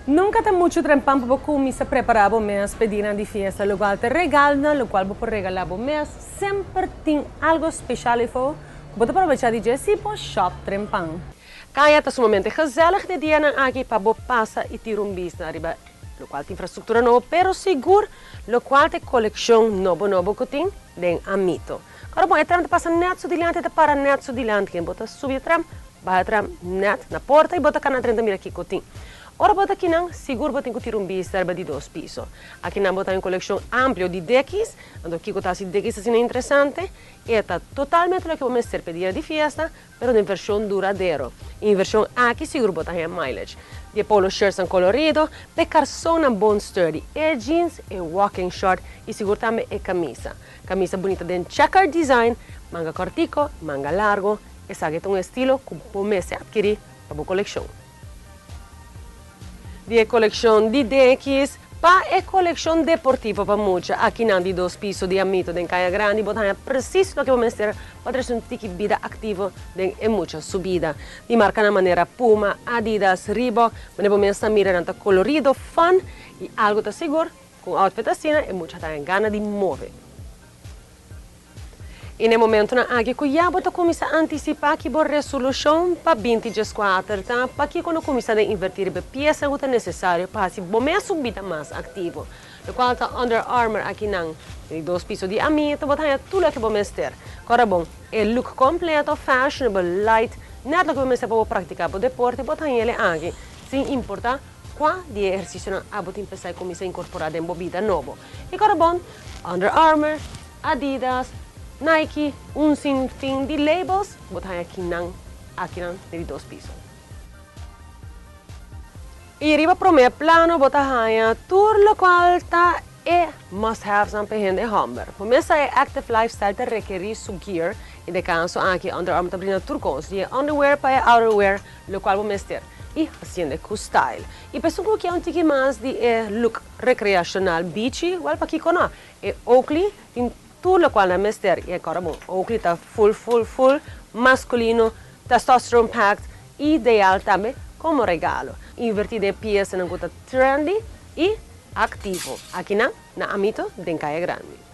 Nunca ta mucho trempan pa bo cuminsa prepara bo mes pa dianan di fiesta, locual ta regalnan locual bo por regala bo mes, semper tin algo special eyfo cu bo ta probecha di dje si bo shop trempan. Caya ta sumamente gezellig den dianan aki pa bo pasa y tira un bista riba locual ta infrastructura nobo pero sigur locual ta e coleccion nobo nobo cu tin den Amito. Ora bon e tram ta pasa net su dilanti e ta para net su dilanti ken bo ta subi e tram baha e tram net na porta y bo ta cana drenta mira kico tin. Ora bo ta akinan sigur bo tin cu tira un bista riba di dos piso. Akinan bo ta un coleccion amplio di dekis, anto kico ta haci dekis asina interesante? E ta totalmente loke bo mester p'e dia di fiesta pero den version duradero. E version aki sigur bo ta haña mileage. Di e polo shirtsnan colorido, p'e carsonnan bon sturdy, e jeans, e walking short y sigur tambe e camisa. Camisa bunita den checker design, manga cortico, manga largo, esaki ta un estilo cu bo mester adkiri pa bo coleccion. Di e coleccion di dekis pa e coleccion deportivo pa mucha, akinan di dos piso di Amito den Caya Grandi bo ta haña precies loke bo mester pa trece un tiki bida activo den e mucha su bida. Di marcanan manera Puma, Adidas, Reebok, manera bo mes ta mira nan ta colorido, fun y algo ta sigur, cu un outfit asina e mucha ta haña gana di move. I na e momentunan aki ku ya bo ta kuminsá antisipá ki bo resolushon pa 2014 ta, pakiko no kuminsá den invertí riba e piesa ku ta nesesario pa hasi bo mes un bida mas aktivo? Lokual ta Under Armour akinan den di dos piso di Amito bo ta haña tur loke bo mester. Kòrda bon, e look kompleto, fashionable, light, nèt loke bo mester pa bo praktiká bo deporte bo ta haña el aki, sin importá kua di e ehersisionan abo tin pensá i kuminsá inkorporá den bo bida nobo. I kòrda bon, Under Armour. Adidas, Nike, un sin fin di labels bo ta haña kinan akinan den di dos piso. I riba promé plano bo ta haña tur lokual ta e must havesnan pa e hende hòmber. Bo mes sa e active lifestyle ta rekerí su gear i den kaso aki Under Armour ta brinda tur kos, di e underwear pa e outerwear lokual bo mester i hasiendo ku style. I pa esun ku ke un tiki mas di e look rekreashonal beachy, wèl pakiko no? E Oakley tin tur locual nan mester y e cora bon. Oakley ta full full full masculino, testosterone packed, ideal tambe como regalo. Inverti den piesanan cu ta trendy y activo. Akinan na Amito den Caya Grandi.